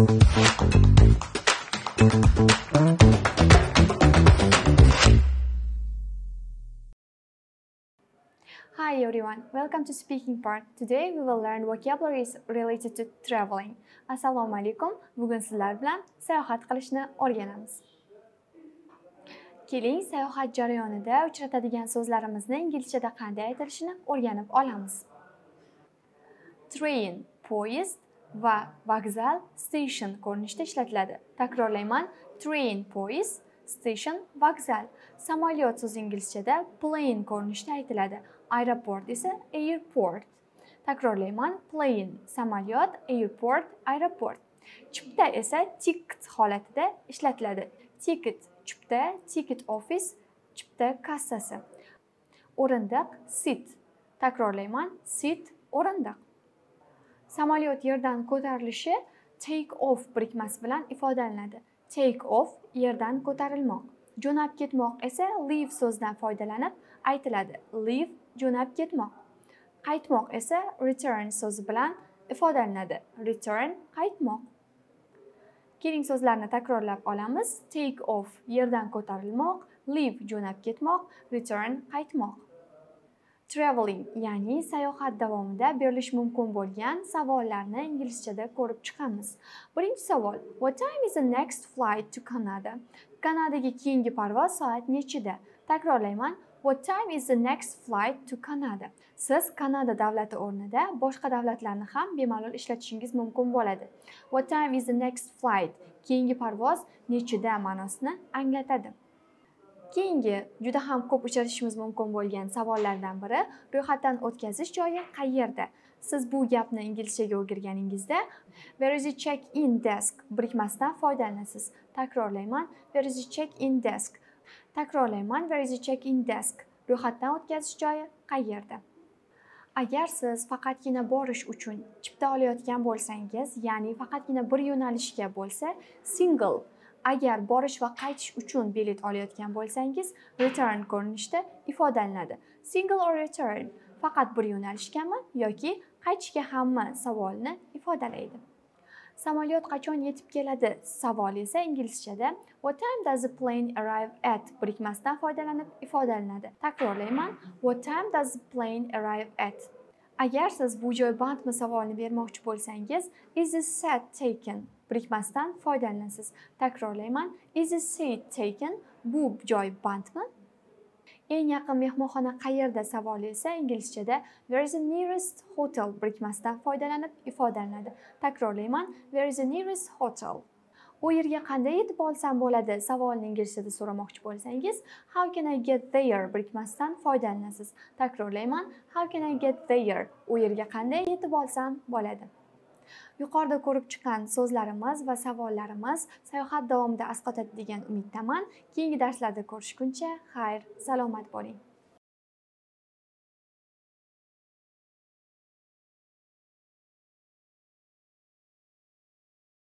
Hi everyone, welcome to speaking part. Today we will learn vocabularies related to traveling. Assalomu alaykum. Bugun sizlar bilan sayohat qilishni o'rganamiz. Keling, sayohat jarayonida uchratadigan so'zlarimizni inglizchada qanday aytilishini o'rganib olamiz. Train poyezd va vokzal station ko'rinishida ishlatiladi. Takrorlayman, train poyezd, station vokzal. Samolyot so'zi inglizchada plane ko'rinishida aytiladi. Aeroport esa airport. Takrorlayman, plane samolyot, airport aeroport. Chipta esa ticket holatida ishlatiladi. Ticket chipta, ticket office chipta kassasi. O'rindiq seat. Takrorlayman, seat o'rindiq. Samolyot yerdan ko'tarilishi take off birikmasi bilan ifodalanadi. Take off yerdan ko'tarilmoq. Jo'nab ketmoq esa leave so'zidan foydalanib aytiladi. Leave jo'nab ketmoq. Qaytmoq esa return so'zi bilan ifodalanadi. Return qaytmoq. Keling, so'zlarni takrorlab olamiz. Take off yerdan ko'tarilmoq, leave jo'nab ketmoq, return qaytmoq. Traveling, ya'ni sayohat davomida berilishi mumkin bo'lgan savollarni inglizchada ko'rib chiqamiz. Birinchi savol: What time is the next flight to Canada? Kanadaga keyingi parvoz soat nechida? Takrorlayman. What time is the next flight to Canada? Siz Kanada davlati o'rnida boshqa davlatlarni ham bemalol ishlatishingiz mumkin bo'ladi. What time is the next flight? Keyingi parvoz nechida ma'nosini anglatadi. Keyingi juda ham ko'p uchratishimiz mumkin bo'lgan savollardan biri ro'yxatdan o'tkazish joyi qayerda? Siz bu gapni inglizchaga o'girganingizda where is the check-in desk birikmasidan foydalanasiz. Takrorlayman, where is the check-in desk? Takrorlayman, where is the check-in desk? Ro'yxatdan o'tkazish joyi qayerda? Agar siz faqatgina borish uchun chipta olayotgan bo'lsangiz, ya'ni faqatgina bir yo'nalishga bo'lsa, single. Agar borish va qaytish uchun bilet olayotgan bo'lsangiz, return ko'rinishida ifodalanadi. Single or return faqat bir yo'nalishgami yoki qaytishga hammi savolni ifodalaydi. Samolyot qachon yetib keladi savoli esa inglizchada what time does the plane arrive at birikmasidan foydalanib ifodalanadi. Takrorlayman, what time does the plane arrive at? Agar siz bu joy bandmi savolini bermoqchi bo'lsangiz, is this seat taken birikmasidan foydalanasiz. Takrorlayman, is this seat taken? Bu joy bandmi? Eng yaqin mehmonxona qayerda savoli esa inglizchada where is the nearest hotel birikmasidan foydalanib ifodalanadi. Takrorlayman, where is the nearest hotel? U yerga qanday yetib olsam bo'ladi savolini inglizchada so'ramoqchi bo'lsangiz, how can I get there birikmasidan foydalanasiz. Takrorlayman, how can I get there? U yerga qanday yetib olsam bo'ladi. Yuqorida ko'rib chiqqan so'zlarimiz va savollarimiz sayohat davomida asqotadi degan umiddaman. Keyingi darslarda ko'rishguncha xayr, salomat bo'ling.